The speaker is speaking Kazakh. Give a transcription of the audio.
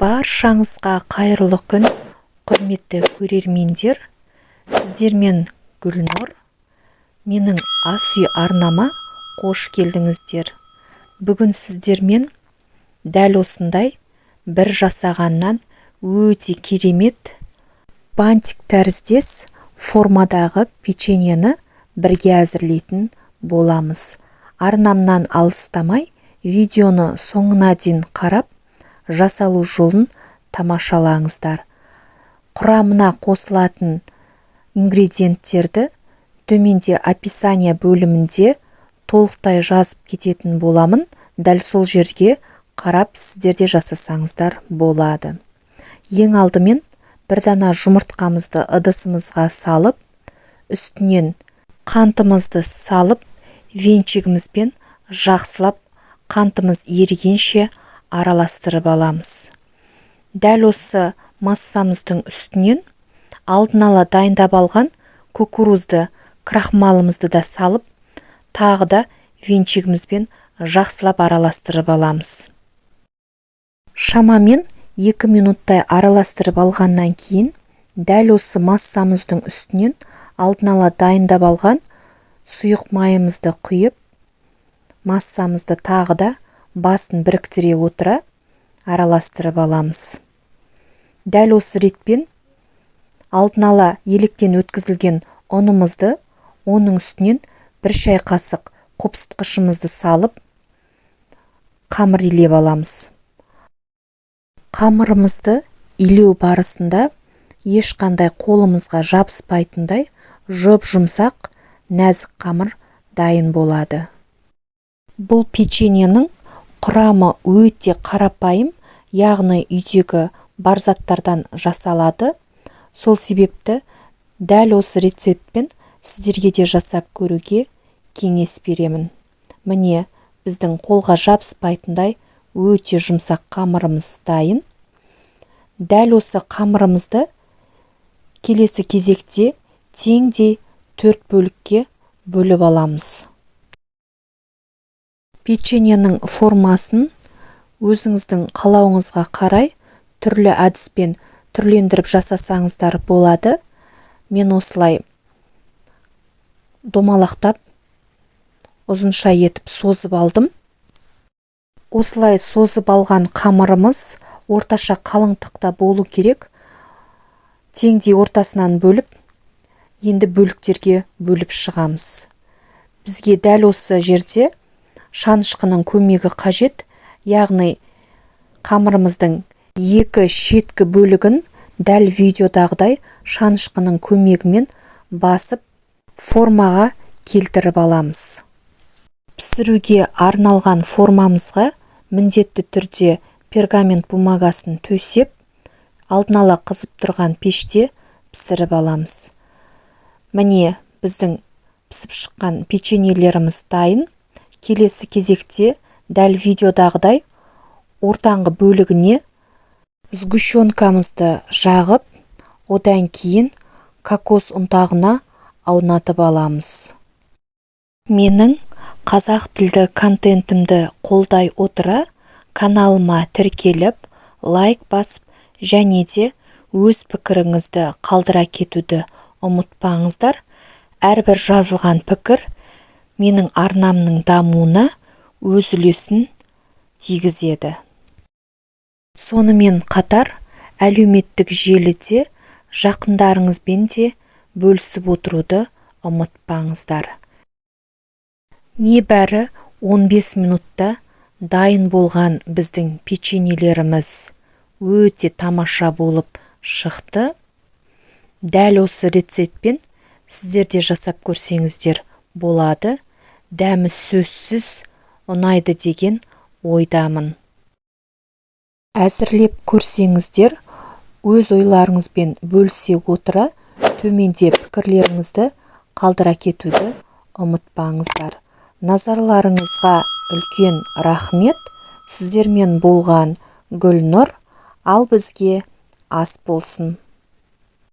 Баршаңызға қайырлы күн, құрметті көрермендер! Сіздермен Гүлнұр. Менің ас үй арнама қош келдіңіздер. Бүгін сіздермен дәл осындай бір жасағаннан өте керемет бантик тәріздес формадағы печеньені бірге әзірлейтін боламыз. Арнамнан алыстамай, видеоны соңына дейін қарап, жасалу жолын тамашалаңыздар. Құрамына қосылатын ингредиенттерді төменде описание бөлімінде толықтай жазып кететін боламын. Дәл сол жерге қарап, сіздер де жасасаңыздар болады. Ең алдымен бір дана жұмыртқамызды ыдысымызға салып, үстінен қантымызды салып, венчигімізбен жақсылап қантымыз ерігенше араластырып аламыз. Дәл осы массамыздың үстінен алдын ала дайындап алған кукурузды крахмалымызды да салып, тағы да венчигімізбен жақсылап араластырып аламыз. Шамамен 2 минуттай араластырып алғаннан кейін дәл осы массамыздың үстінен алдын ала дайындап алған сұйық майымызды құйып, массамызды тағы да басын біріктіре отыра араластырып аламыз. Дәл осы ретпен алдын ала електен өткізілген ұнымызды, оның үстінен бір шай қасық қопсытқышымызды салып, қамыр илеп аламыз. Қамырымызды илеу барысында ешқандай қолымызға жабыспайтындай жұп-жұмсақ, нәзік қамыр дайын болады. Бұл печеньенің құрамы өте қарапайым, яғни үйдегі бар заттардан жасалады. Сол себепті дәл осы рецептпен сіздерге де жасап көруге кеңес беремін. Міне, біздің қолға жабыспайтындай өте жұмсақ қамырымыз дайын. Дәл осы қамырымызды келесі кезекте теңдей 4 бөлікке бөліп аламыз. Печеньенің формасын өзіңіздің қалауыңызға қарай түрлі әдіспен түрлендіріп жасасаңыздар болады. Мен осылай домалақтап, ұзынша етіп созып алдым. Осылай созып алған қамырымыз орташа қалыңдықта болу керек. Теңдей ортасынан бөліп, енді бөліктерге бөліп шығамыз. Бізге дәл осы жерде шанышқының көмегі қажет, яғни қамырымыздың екі шеткі бөлігін дәл видеодағыдай шанышқының көмегімен басып, формаға келтіріп аламыз. Пісіруге арналған формамызға міндетті түрде пергамент бумагасын төсеп, алдын ала қызып тұрған пеште пісіріп аламыз. Міне, біздің пісіп шыққан печеньелеріміз дайын. Келесі кезекте дәл видеодағыдай ортаңғы бөлігіне сгущенкамызды жағып, одан кейін кокос ұнтағына аунатып аламыз. Менің қазақ тілді контентімді қолдай отыра, каналыма тіркеліп, лайк басып және де өз пікіріңізді қалдыра кетуді ұмытпаңыздар. Әрбір жазылған пікір менің арнамның дамуына өз үлесін тигізеді. Сонымен қатар әлеуметтік желіде жақындарыңызбен де бөлісіп отыруды ұмытпаңыздар. Небәрі 15 минутта дайын болған біздің печеньелеріміз өте тамаша болып шықты. Дәл осы рецептпен сіздер де жасап көрсеңіздер болады. Дәмі сөзсіз ұнайды деген ойдамын. Әзірлеп көрсеңіздер, өз ойларыңызбен бөлісе отыра, төменде пікірлеріңізді қалдыра кетуді ұмытпаңыздар. Назарларыңызға үлкен рахмет. Сіздермен болған Гүлнұр. Ал бізге ас болсын.